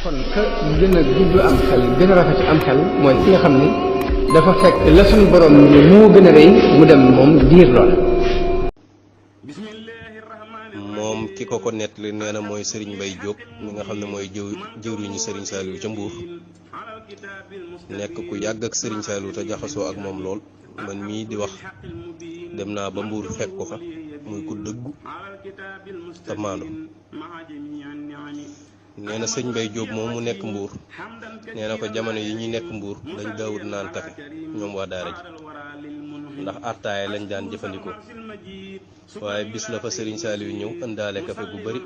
kon ka gën a gudd am xel gën a rafet am xel mooy ki nga xam ni dafa fekk la suñu borom ni moo gën a rëy mu dem moom diir lool. moom ki ko nettali nee na mooy Serigne Mbaye Diop mi nga xam ne mooy jëwriñu Serigne Saliou ca Mbuur nekk ku yàgg ak Serigne Saliou te jaxasoo ak moom lool. man mii di wax dem naa ba Mbuur fekk ko fa muy ku dëggu te maandu. nee na sëñ Mbaye Diop moom mu nekk Mbuur nee na ko jamono yi ñuy nekk Mbuur dañ daawut naan kafe ñoom waa daara ji ndax attaaya lañ daan jëfandikoo waaye bis la fa Serigne Saliou ñëw ëndaale kafe bu bari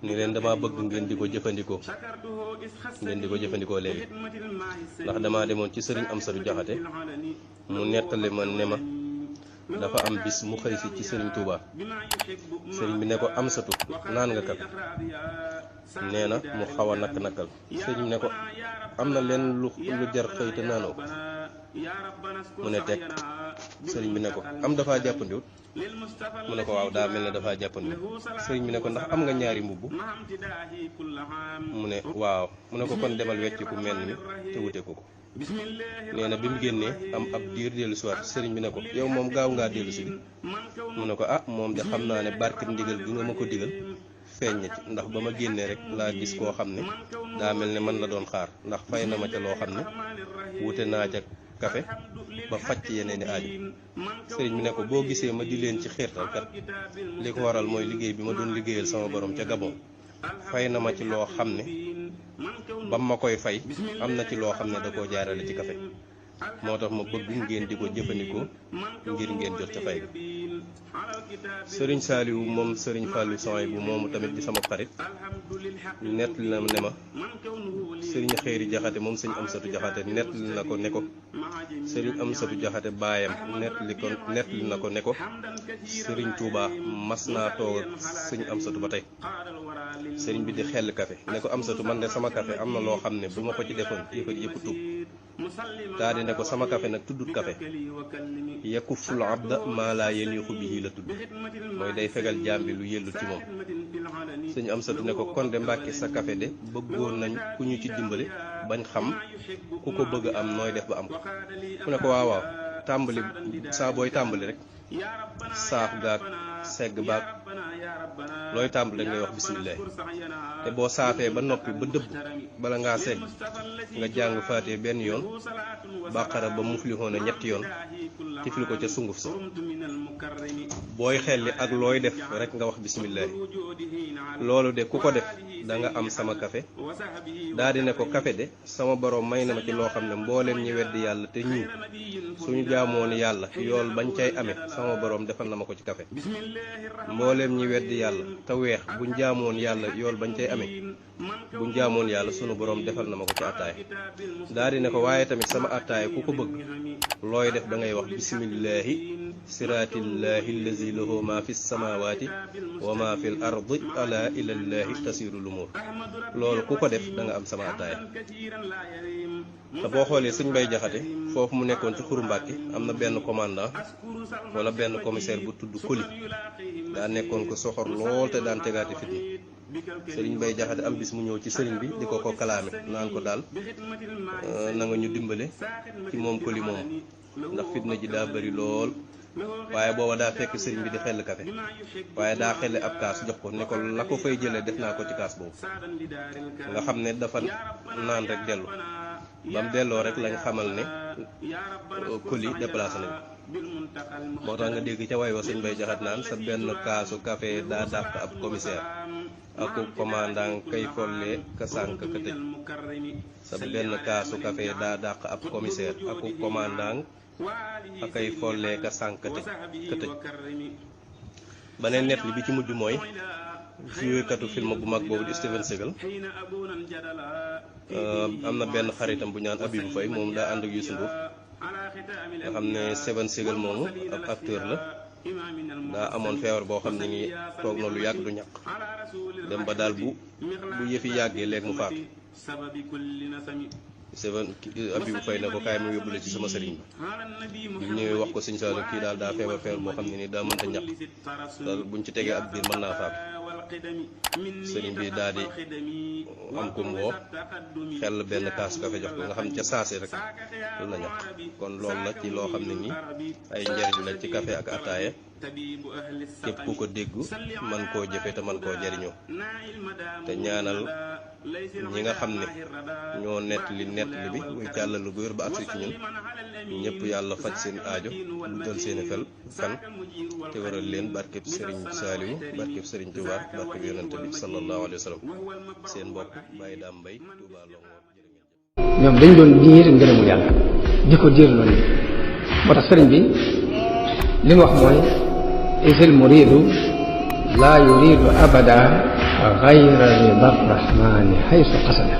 ni leen dama bëgg ngeen di ko jëfandikoo léegi ndax dama demoon ci Serigne Amsatu Jaxate mu nettali ma ne ma dafa am bis mu xëy si ci Serigne Touba Serigne bi ne ko Amsatu naan nga kafe nee na mu xaw a nakk-nakkal Serigne bi ne ko am na leen lu jar xëy te naanoo ko mu ne teg Serigne bi ne ko am dafa jàppandiwut mu ne ko waaw daa mel ne dafa jàppandiwut Serigne bi ne ko ndax am nga ñaari mbubb mu ne waaw mu ne ko kon demal wecc ku mel ni te wute ko nee na bi mu génnee am ab diir dellu si waat Serigne bi ne ko yow moom gaaw ngaa dellu si bi mu ne ko ah moom de xam naa ne barke ndigal bi nga ma ko digal feeñ na ci ndax ba ma génnee rek laa gis koo xam ne daa mel ne man la doon xaar ndax fay na ma ca loo xam ne wute naa ca kafe ba faj ci yeneen i aaju Serigne bi ne ko boo gisee ma di leen ci xiirtal kat li ko waral mooy liggéey bi ma doon liggéeyal sama borom ca Gabon fay na ma ci loo xam ne bam ma koy fay am na ci loo xam ne da koo jaarale ci kafe moo tax ma bëgg ngeen di ko jëfandikoo ngir ngeen jot ca fay ga Serigne Saliou moom Serigne Fallou Soy bu moomu tamit di sama xarit nettali na ne ma Serigne Xéeri Jaxate moom Serigne Amsatu Jaxate nettali na ko ne ko Serigne Amsatu Jaxate baayam nettali na ko ne ko Serigne Touba mas naa toog ak Serigne Amsatu ba tey Serigne bi di xel kafe ne ko Amsatu man de sama kafe am na loo xam ne bu ma ko ci defoon yëpp tub daa di ne ko sama kafe nag tuddut kafe yakuful abda maa laa yaliqu bihi la tudd mooy day fegal jaam bi lu yellut ci moom sëñ Amsatu ne ko kon de Mbàkke sa kafe de bëggoon nañ ku ñu ci dimbale bañ xam ku ko bëgg am nooy def ba am ko mu ne ko waaw tàmbali saa booy tàmbali rek saaf gaag segg baag looy tàmbali rek ngay wax bisimilah te boo saafee ba noppi ba dëbb bala ngaa segg nga jàng faatee benn yoon bàqara ba muflixoon a ñetti yoon tifli ko ca sunguf sa booy xelli ak looy def rek nga wax bisimilah loolu de ku ko def da nga am sama kafe daa di ne ko kafe de sama borom may na ma ci loo xam ne mbooleem ñi weddi yàlla te ñu suñu jaamoon yàlla yool bañ cay amee sama borom defal na ma ko ci kafe mbooleem ñi weddi yàlla te weex buñ jaamoon yàlla yool bañ cay amee buñ jaamoon yàlla sunu borom defal na ma ko ci attaaya daa di ne ko waaye tamit sama attaaya ku ko bëgg looy def da ngay wax bisimillahi siraatillahi allazi lahu ma fi samawati wa ma fi l ardi ala ilallahi tasiru lumur loolu ku ko def da nga am sama attaaya te boo xoolee sëñ Mbay Jaxate foofu mu nekkoon ci Xuru Mbàkke am na benn commandant wala benn commissaire bu tudd Koli daa nekkoon ko soxor lool te daan tegaati fitna sëriñ Mbay Jaxate am bis mu ñëw ci sëriñ bi di ko kalaame naan ko daal na nga ñu dimbale ci moom Koli moom ndax fitna ji daa bari lool waaye booba daa fekk sëriñ bi di xel kafe waaye daa xelle ab kaas jox ko ne ko la ko fay jëlee def naa ko ci kaas boobu nga xam ne dafa naan rek dellu ba mu delloo rek lañ xamal ne Koli déplacé nañ moo tax nga dégg ca way wa sëñ Mbay Jaxate naan sa benn kaasu café daa dàq ab commissaire aku commandant kay folle ka sànk ka tëj sa benn kaasu café daa dàq ab commissaire aku commandant akay folle ka sànk ka tëj beneen net li bi ci mujj mooy jouekatu film bu mag boobu di Steven Seagal am na benn xaritam bu ñaan Abibou Faye moom daa ànd ak Youssou Ndour nga xam ne Steven Seagal moomu ab acteur la daa amoon feebar boo xam ne nii toog na lu yàgg du ñàkk dem ba daal bu yëfi yàggee léegi mu faatu Abibou Faye ne ko kaay mu yóbbu la ci sama sëriñ bi ñu ñëwee wax ko sëñ Saliou kii daal daa feebar boo xam ne nii daa mënta ñàkk daal buñ ci tegee ab biir mën naa faatu sëriñ bi daal di am ko ngoo xel benn kaasu kafe jox ko nga xam ca saasi rek la ñaq kon loolu la ci loo xam ne nii ay njariñ la ci kafe ak ataaya képp ku ko dégg man koo jëfe te man koo jariñoo te ñaanal ñi nga xam ne ñoo nettali bi muy jàllalu gu wér ba agsi ci ñun ñëpp yàlla faj seen aajo lu dal seeni fan te waral leen barkeb sëriñ Saaliwu barkeb sëriñ Tuubaa barkeb yonente bi sallallahu alayhi wa sallam seen mbokk Baye Dame Mbaye Touba Longhor ñoom dañ doon diir ngërëmu yàlla di ko diir loolu moo tax sëriñ bi li mu wax mooy isil muridu laa yuridu abada gayra rida rahmani haysu qasada